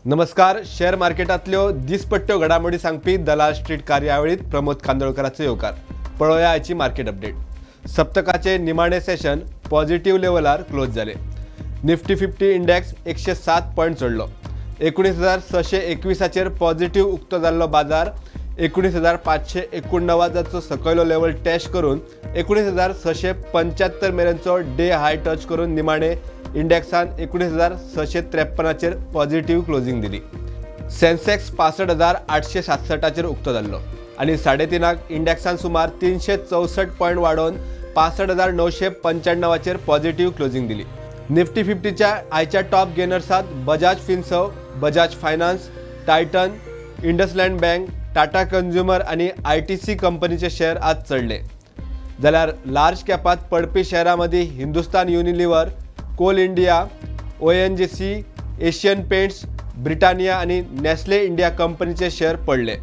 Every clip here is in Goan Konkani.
नमस्कार. शेअर मार्केटांतल्यो दिसपट्ट्यो घडामोडी सांगपी दलाल स्ट्रीट कार्यावळीत प्रमोद कांदोळकराचो येवकार. पळोवया आयची मार्केट अपडेट. सप्तकाचे निमाणे सेशन पॉझिटिव्ह लेवलार क्लोज जाले. निफ्टी 50 इंडेक्स 107 पॉयंट चडलो. 19,621 पॉझिटिव्ह उक्तो जाल्लो बाजार 19,589 सकयलो लेवल टेस्ट करून 19,675 मेरेनचो डे हाय टच करून निमाणे इंडेक्सान 19,653 पॉझिटिव्ह क्लोजिंग दिली. सेन्सेक्स 65,867 उक्तो जाल्लो आनी 3:30 इंडेक्सान सुमार 364 पॉयंट वाडोवन 65,995 पॉझिटिव्ह क्लोजिंग दिली. निफ्टी 50च्या आयच्या top गेनर्सात Bajaj Finserv, Bajaj Finance, Titan, IndusInd Bank, Tata Consumer आनी ITC कंपनीचे शेअर आज चडले. जाल्यार लार्ज कॅपात पडपी शेअरां मदीं Hindustan Unilever, Coal India, ONGC, Asian Paints, Britannia आनी नेस्ले इंडिया कंपनीचे शेअर पडले.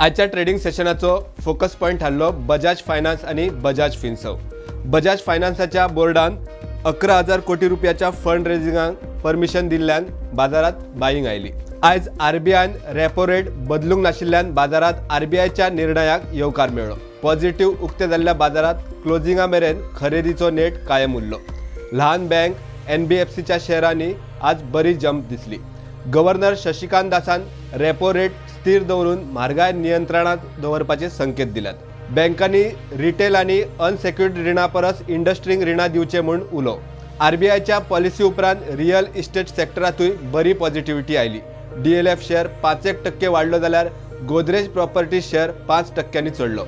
आजच्या ट्रेडिंग सेशनाचो फोकस पॉयंट थारलो बजाज फायनान्स आनी बजाज फिन्सर्व. बजाज फायनान्साच्या बोर्डान 11,000 कोटी रुपयाच्या फंड रेजिंगाक परमिशन दिल्ल्यान बाजारात बायिंग आयली. आयज आरबीआयन रेपो रेट बदलूंक नाशिल्ल्यान बाजारात आरबीआयच्या निर्णयाक येवकार मेळ्ळो. पॉझिटिव्ह उक्ते जाल्ल्या बाजारात क्लोजिंगा मेरेन खरेदीचो नेट कायम उरलो. ल्हान बँक NBFCच्या शेअरांनी आज बरी जंप दिसली. गव्हर्नर शशिकांत दासान रेपो रेट स्थिर दवरून म्हारगाय नियंत्रणात दवरपाचे संकेत दिल्यात. बँकांनी रिटेल आनी अनसेक्युर्ड रिणा परस इंडस्ट्रींक रिणां दिवचे म्हूण उलो. आरबीआयच्या पॉलिसी उपरांत रियल इस्टेट सेक्टरांतूय बरी पॉझिटिव्हिटी आयली. DLF share 5% वाडलो जाल्यार गोदरेज प्रॉपर्टी शेअर 5% चडलो.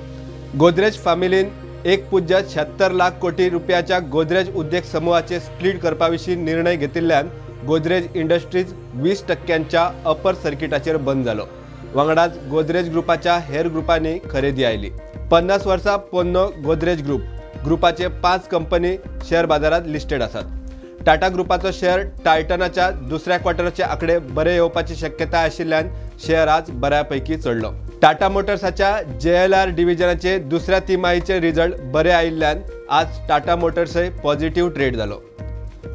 गोदरेज फॅमिलीन 1.76 लाख कोटी रुपयाच्या गोदरेज उद्योग समूहाचे स्प्लिट करपा विशीं निर्णय घेतिल्ल्यान गोदरेज इंडस्ट्रीज 20% अपर सर्किटाचेर बंद जालो. वांगडाच गोदरेज ग्रुपाच्या हेर ग्रुपांनी खरेदी आयली. 50 वर्सां पोन्नो गोदरेज ग्रुपाचे 5 कंपनी शेअर बाजारात लिस्टेड आसात. टाटा ग्रुपाचो शेअर टायटनाच्या दुसऱ्या क्वार्टराचे आकडे बरे येवपाची शक्यता आशिल्ल्यान शेअर आज बऱ्यापैकी चडलो. टाटा मोटर्साच्या JLR डिव्हिजनाचे दुसऱ्या तिमाहीचे रिझल्ट बरे आयिल्ल्यान आज टाटा मोटर्सय पॉझिटिव्ह ट्रेड जालो.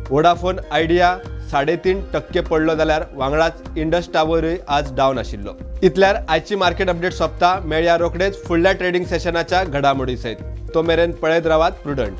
वोडाफोन आयडिया 3.5% पडलो जाल्यार वांगडाच इंडस टावरूय आज डावन आशिल्लो. इतल्यार आयची मार्केट अपडेट सोंपता. मेळया रोखडेच फुडल्या ट्रेडिंग सेशनाच्या घडामोडी सयत. तो मेरेन पळयत रावात प्रुडंट.